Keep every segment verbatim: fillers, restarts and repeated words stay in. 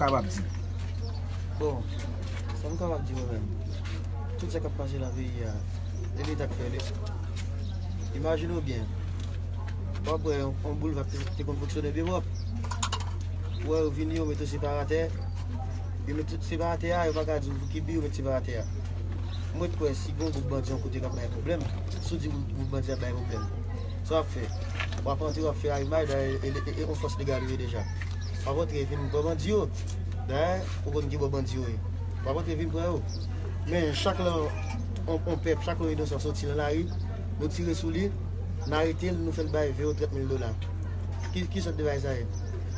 kapab di? Bon, sa m kapab di mwen menm, tout sa k ap pase nan peyi a, e Leta k fè li. Imajine w byen, w ap wè yon, yon boulva te, te konn fonksyone byen pwòp. Ou wè yo vini, yo mete separatè, yo mete separatè a, yo pa ka di w ki bi yo mete separatè a. Mwen kwè si gen yon gwoup bandi yon kote k ap bay pwoblèm, si w di gwoup, gwoup bandi ap bay pwoblèm, sa w ap fè? W ap antre, w ap fè arimay, dayè e, e, e, e yon fòs legal ou ye deja. W ap antre vin pran bandi yo, dayè ou konn ki bò bandi yo ye. W ap antre vin pran yo. Men chak lè yon, yon pèp, chak lè yon inosan soti nan lari, nou tire sou li, n arete l, nou fè l bay ven ou trant mil dola. Ki, ki sòt de bagay sa ye?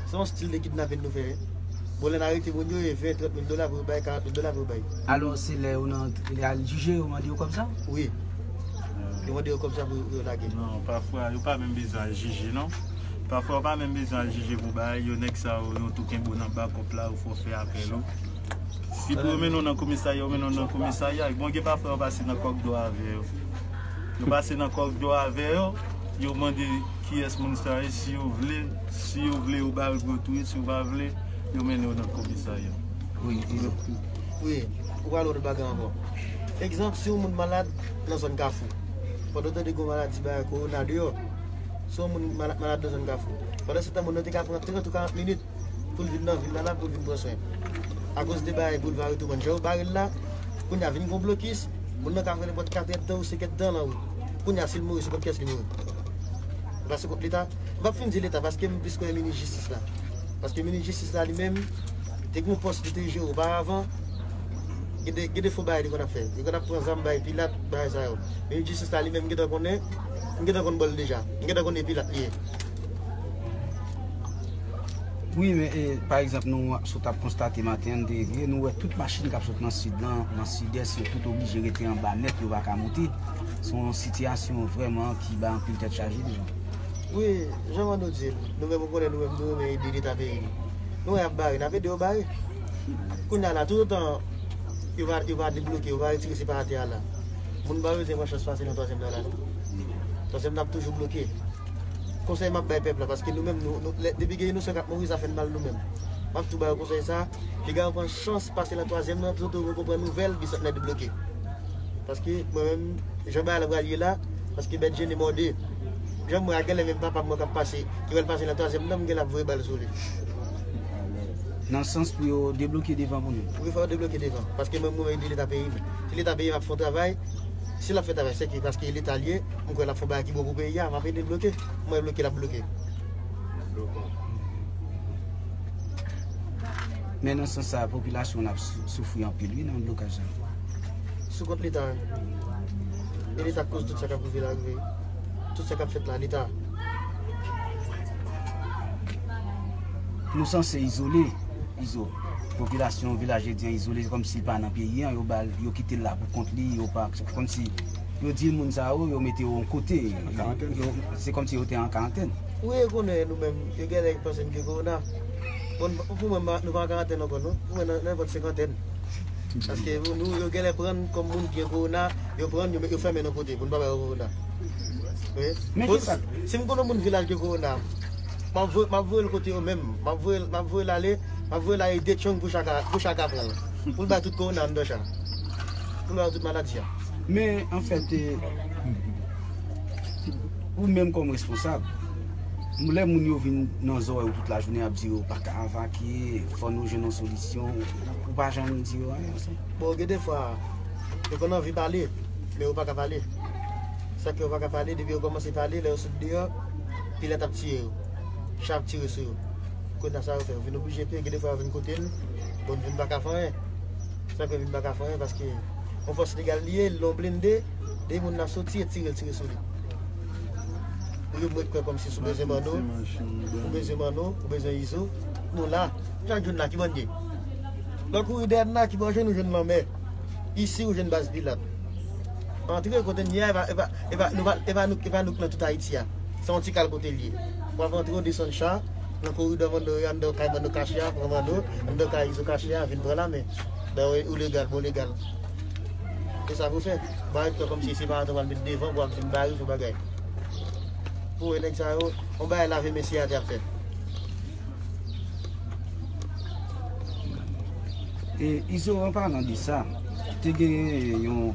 Se yon stil de kidnapin nou fè, wi. Bon, lè n arete moun yo, e ven, trant mil dola pou yo bay, karant mil dola pou yo bay. Alò, se lè yo nan, lè al jije, yo mande yo kòb sa? Wi. Yo mande yo kòb sa pou yo lage. Non, pafwa, yo pa menm bezwen al jije, non. Pafwa, yo pa menm bezwen al jije pou bagay yo, nèg sa yo, yo tou kenbe w nan bakòp la, yo fè w fè apèl ou. Si pou yo mennen w nan komisarya, yo mennen w nan komisarya. Bon, gen pafwa, yo pase nan kòkdò avè yo. Yo pase nan kòkdò avè yo, yo mande kiyès moun sa ye, si yo vle, si yo vle, yo ba yo gwo touye, si yo pa vle, yo mennen yo nan komisarya. Wi, wi. Wi, ou pral lòt bagay ankò. Egzanp, si yon moun malad nan zòn Kafou, pandan w tande gen yon maladi bagay kowona deyò, si yon moun mala-, malad nan zòn Kafou, pandan se tan moun nan te ka pran trant ou karant minit pou l vin nan vil la, la pou l vin pran swen. Akoz de bagay boulva yo tou, jan yo bare l la, kounye a vin gen yon blokis, moun nan ka fè nenpòt kat èdtan ou senk èdtan nan wout. Kounye a, si l mouri, se kont kiyès li mouri? Ba se kont Leta. M p ap fin di Leta, paske m plis kwè minis jistis la. Paske minis jistis la, li menm, te gen yon pòs li te jere oparavan. Gen de, gen de fo bagay li konn ap fè. Li konn ap pran zam, bay Pilat, bagay sa yo. Minis jistis la, li menm, m gentan konnen, m gentan konn bò l deja. M gentan konnen Pilat li ye. Wi, men e, pa egzanp, nou sot ap konstate maten an, nou te rive, nou wè tout machin k ap sot nan sid lan, nan sidès, yo tout oblije rete anba nèt, yo pa ka monte. Se yon sitiyasyon vrèman ki bay anpil tèt chaje deja. Wi, jan Mano di l, nou menm ou konnen nou menm nou renmen ede Leta peyi nou. Nou wè y ap bare, n ap ede yo bare. Kounye a la, toutotan yo pa, yo pa debloke, yo pa retire separatè a la, moun pa bezwen pran chans pase nan twazyèm nan la non. Twazyèm nan ap toujou bloke. Konsèy m ap bay pèp la, paske nou menm, nou, nou, lè, depi gen inosan k ap mouri, sa fè n mal nou menm. M ap tou ba yo konsèy sa, piga yo pran chans pase nan twazyèm nan, toutotan yo poko pran nouvèl, Bisantnè debloke. Paske mwen menm, jan bagay la pral ye la, paske bèt jennen mòde. Jan m wè a genlè menm papa m mwen k ap pase, ki pral pase nan twazyèm nan, m genlè ap voye bal sou li. Nan sans pou yo debloke devan pou nou. Wi, fò yo debloke devan. Paske mwen, mwen ede Leta peyi m. Si Leta peyi m ap fè yon travay, si l ap fè travay, se ke paske Leta l ye, m kwè l ap fè yon bagay ki bon pou peyi a, m ap ede l bloke. Mwen bloke, l ap bloke. Men nan sans sa, popilasyon an ap sou- soufri anpil, wi, nan blokaj sa. Sou kont Leta. E Leta k koz tout sa k ap rive la rive. Tout sa k ap fèt la, Leta. Nou sanse izole, Izo. Popilasyon Vilaj Endyen izole, se kòmsi l pa nan peyi an, yo ba l, yo kite l la pou kont li, yo pa, se kòmsi yo di moun sa yo, yo mete yo yon kote. Yo, se kòmsi yo te an karantèn. Wi, e konnen nou menm, yo genlè panse n gen kowona. Bon, pou mwen, nou pa an karantèn ankò non. Pou mwen, nan nenpòt senkantèn. Paske nou, yo genlè pran n kòm moun ki gen kowona, yo pran n, yo, yo fèmen nan kote pou n pa bay yo kowona. Wi. Men Bon, kisa? Si m konnen yon moun vilaj gen kowona, m ap voye, m ap voye l kote yo menm. M ap voye, m ap voye l ale, m ap voye l ale Dechong pou cha ka, pou cha ka pran l. Pou l bay tout kowona anndan cha. Pou l bay tout maladi a. Men, anfèt, e, ou menm kòm responsab, lè moun yo vin nan zòrèy ou tout lajounen ap di yo pa ka vake, fò nou jwenn yon solisyon, ou pa janm di yo anyen, sa? Bon, gen defwa, yo konn anvi pale, men yo pa ka pale. Sa ke yo pa ka pale, depi yo kòmanse pale, lè yo sot deyò, Pilat ap tiye yo. Cha ap tire sou yo. Kounye a sa yo fè, yo vin oblije peye, gen defwa yo vin kote n, bon, n vin pa ka fè anyen. Sa ke vin pa ka fè anyen, paske yon fòs legal li ye, l gen yon blende, depi moun nan soti, e tire, l tire sou li. Ou yo mwen kwè kòmsi si w bezwen Manno, ou bezwen Manno, ou bezwen Izo, nou la. Jan John la, ki bòn ye? Lè w kouri dèyè n la, ki bò w jwenn, ou jwenn lanmè. Isi, ou jwenn baz Pilat. Antre kote n ye a, e pa, e pa, e pa, nou pa, e pa nou, e pa nou k nan tout Ayiti a. Se yon ti kal kote l ye. W ap antre, w desann cha, nan koridò Manno yo, anndan kay Manno kache a, pran Manno, anndan kay Izo kache a, vin pran lamen. Dayè, ou legal, bon legal. E sa pou fè. Ba yo fè kòmsi se pa antre w al met devan pou w ap vin bare sou bagay. Pou wè nèg sa yo, yon bagay lave men se atè y ap fè. E Izo, an palan de sa, te genyen yon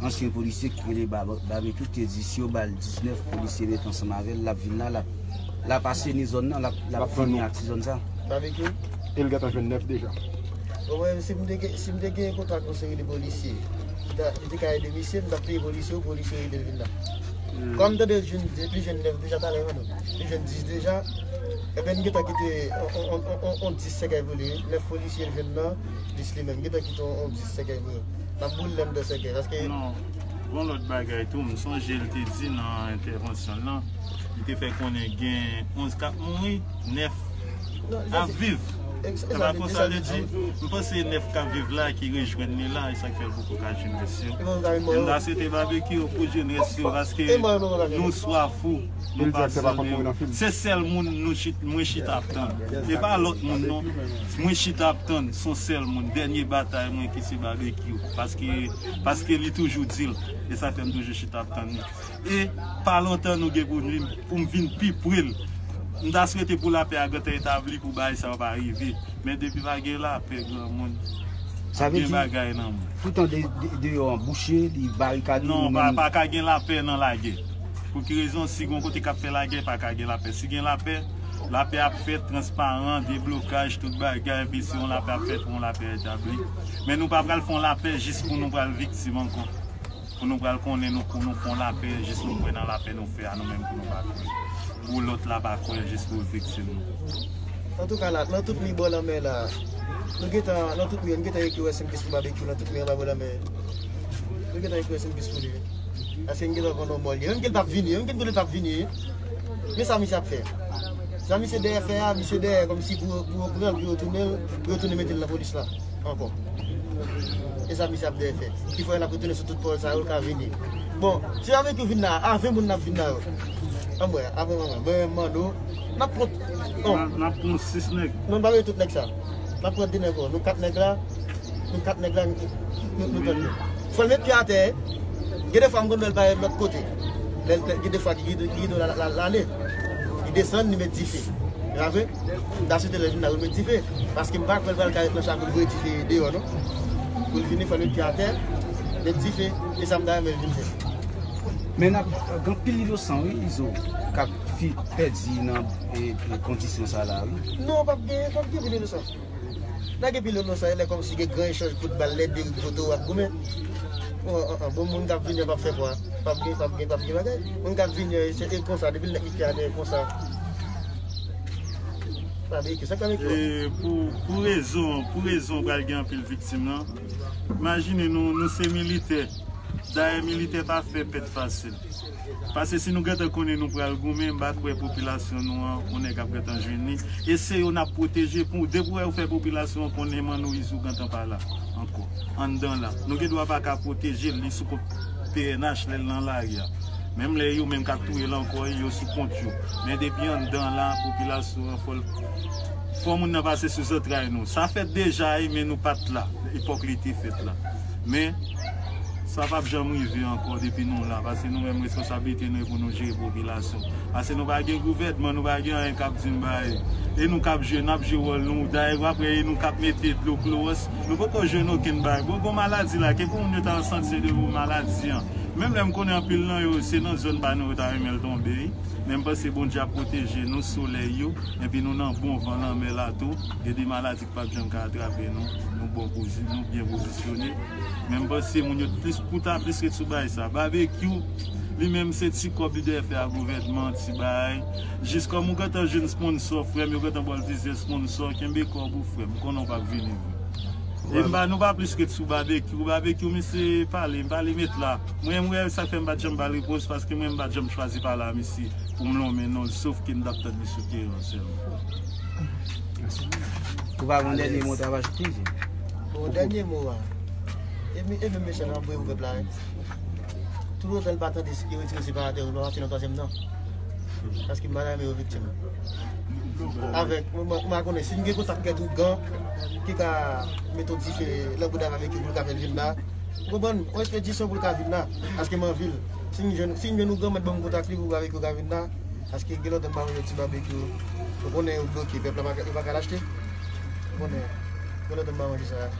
ansyen polisye ki rele Ba-, Babekyou, te di si yo ba l diznèf polisye ret ansanm avè l, l ap vin la, l ap, l ap aseni zòn nan, l ap, l ap fini ak ti zòn sa. Babekyou? E l gentan jwenn nèf deja. Bon, mwen, si m te gen, si m te gen kontak yon seri de polisye, m ta, m te ka ede misye, m t ap peye polisye yo, polisye yo ede l vin la. Kòm m tande l jwenn, li jwenn nèf deja, talè, mwen, li jwenn dis deja. Ebyen, n gentan kite on, on, on, on, on dis sèkèy pou li, wi. Nèf polisye l jwenn nan, dis li menm. Gentan kite on, on dis sèkèy pou yo. N ap boule anndan sèkèy, paske... Non, gon lòt bagay tou, m sonje l te di nan entèvansyon l lan, li te fè konnen gen onz k ap mouri, nèf ap viv. E pa konsa l di, m panse nèf k ap viv la ki rejwenn li la, e sa k fè l poko ka jwenn rès yo. E m ta swete Babekyou pou jwenn rès yo, paske nou swaf ou, nou pa zanmi w. Se sèl moun nou chit-, mwen chita ap tann. E pa lòt moun non. Mwen chita ap tann, se yon sèl moun. Dènye batay mwen ki se Babekyou. Paske, paske li toujou di l. E sa fè m toujou chita ap tann li. E pa lontan nou gen pou vin, pou m vin pi pre l. M ta swete pou lapè a gentan etabli pou bagay sa yo pa rive. Men depi pa gen lapè, granmoun, ap gen bagay nan mwen. Sa vle di, toutan de, de, deyò an bouche, li barikade. Non, pa, pa ka gen lapè nan lagè. Pou ki rezon? Si gon kote k ap fè lagè, pa ka gen lapè. Si gen lapè, lapè ap fèt transparan, deblokaj, tout bagay, epi si yon lapè ap fèt, pou yon lapè etabli. Men nou pa pral fè yon lapè jis pou nou pral viktim ankò. Pou nou pral konnen nou, pou nou fè yon lapè, jis nou kwè nan lapè nou fè a nou menm pou nou pa kwè. Pou lòt la pa kwè, jis pou viktim nou. Antouka la, nan tout mi bò lanmè la, nou gentan, nan tout mi, nou gentan ekri rest in peace pou Babekyou, nan tout mi anba bò lanmè. Nou gentan ekri rest in peace pou li. Paske nou gentan konn yon mò li ye. Menm ke l p ap vini, menm ke l konnen l p ap vini. Men sa misye ap fè. Sa misye dèyè fè a, misye dèyè kòmsi pou, pou yo pran l, pou yo tounen l, pou yo tounen mete l nan polis la ankò. E sa misye ap dèyè fè. Ki fè n ap retounen sou tout pawòl sa yo ka vini. Bon, si avèk yo vin la, a ven moun n ap vin la yo. Anmwè, apre mwen, mwen, mwen, mwen, mande w, n ap pran, bon. N ap, n ap pran sis nèg. Non, n pa gen tout nèg sa. N ap pran de nèg, nou kat nèg la, nou kat nèg la, nou, nou, nou tande. Fò l met pye atè, gen de fwa m konn wè l bay lòt kote. Lè, lè, gen de fwa ki, ki, ki, ki, la, la, la, l ale. Li desann, li met dife. E pa vre? M ta swete lè l vin la, pou l met dife. Paske m pa kwè l pral ka ret nan chak kou l voye dife deyò, non. Pou l vini, fò l met pye atè, met dife. E sa m ta renmen l vin fè. Men n ap gen anpil inosan, wi, Izo, k ap fi-, pèdi nan, e, e, kondisyon sa la, wi. Non, p ap gen, p ap gen anpil inosan. Nèg epi lè nou sa, e lè kòmsi gen gran echanj kout bal, lè de ri kote w ap goumen. Bon, an, an, bon, moun k ap vini an p ap fè kwa. P ap gen, p ap gen, p ap gen bagay. Moun k ap vini an, e se, e konsa, depi l nèk met pye atè, e konsa. Sa vle di sa k ap ekri. E pou, pou rezon, pou rezon pral gen anpil viktim nan. Imajine nou, nou se militè. Dayè militè pa fè pèt fasil. Paske si nou gentan konnen nou pral goumen, m pa kwè popilasyon nou an, yon nèg ap gentan jwenn li. E se yo n ap pwoteje pou, depi w fè popilasyon an konnen Manno Izo gentan pa la ankò. Anndan la. Nou gen dwa pa ka pwoteje l, li sou kont P N H lè l nan lari a. Menm lè yo menm k ap touye l ankò, yo sou kont yo. Men depi anndan la, popilasyon an fò l, fò moun nan pase sou zantray nou. Sa fèt deja, wi, men nou pa t la. Epòk li te fèt la. Men, sa p ap janm rive ankò depi nou la, paske nou menm responsablite nou e pou nou jere popilasyon. Paske nou pa gen gouvènman, nou pa gen anyen k ap di n bay. E nou k ap jwe, n ap jwe wòl nou. Dayè, apre, e nou k ap mete dlo klowòs. Nou poko jwenn okenn bagay. Bon, gon maladi la, ke pou moun yo ta santi de maladi an. Menm lè m konnen anpil nan yo, se nan zòn pa nou yo ta renmen l tonbe, wi. Men m panse Bondye ap pwoteje nou, solèy yo, epi nou nan bon van lanmè la tou. Gen de maladi k p ap janm ka atrape nou. Nou bon pozi-, nou byen pozisyone. Men m panse moun yo plis pou ta plis ret sou bagay sa. Babekyou, li menm se ti kòb li dwe fè a gouvènman, ti bagay. Jis kòm ou gentan jwenn sponsò, frè m, yo gentan ba w plizyè sponsò, kenbe kòb ou, frè m, konnen w p ap vini vre. E m pa, nou pa plis ret sou Babekyou. Babekyou, misye pale, m pale met la. Mwen, m wè sa k fè m pa t janm ba l repons, paske mwen, m pa t janm chwazi pale a misye pou m lonmen non l, sof ke m t ap tann li sou teren an sèlman. Ou pa gen dènye mo w t ap ajoute, Izo? Bon, dènye mo a. E mi-, e menm mesaj m ap voye pou pèp la, wi. Toutotan l pa tande yo retire separatè yo, l pa pase nan twazyèm tan. Paske m pa ta renmen yo viktim. Avèk, mwen, mwen, mwen konnen, si n gen kontak kèk ougan ki ka mete yon dife nan bouda Babekyou pou l ka fè l vin la, ou konprann? Yon ekspedisyon pou l ka vin la. Paske m anvi l. Si n jwenn, si n jwenn ougan, mèt ban m kontak li pou Babekyou ka vin la. Paske gen lontan m pa manje ti Babekyou. Ou konnen yo bloke, pèp la pa ka, yo pa ka l achte. Ou konnen, gen lontan m pa manje sa.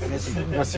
Mèsi. Mèsi.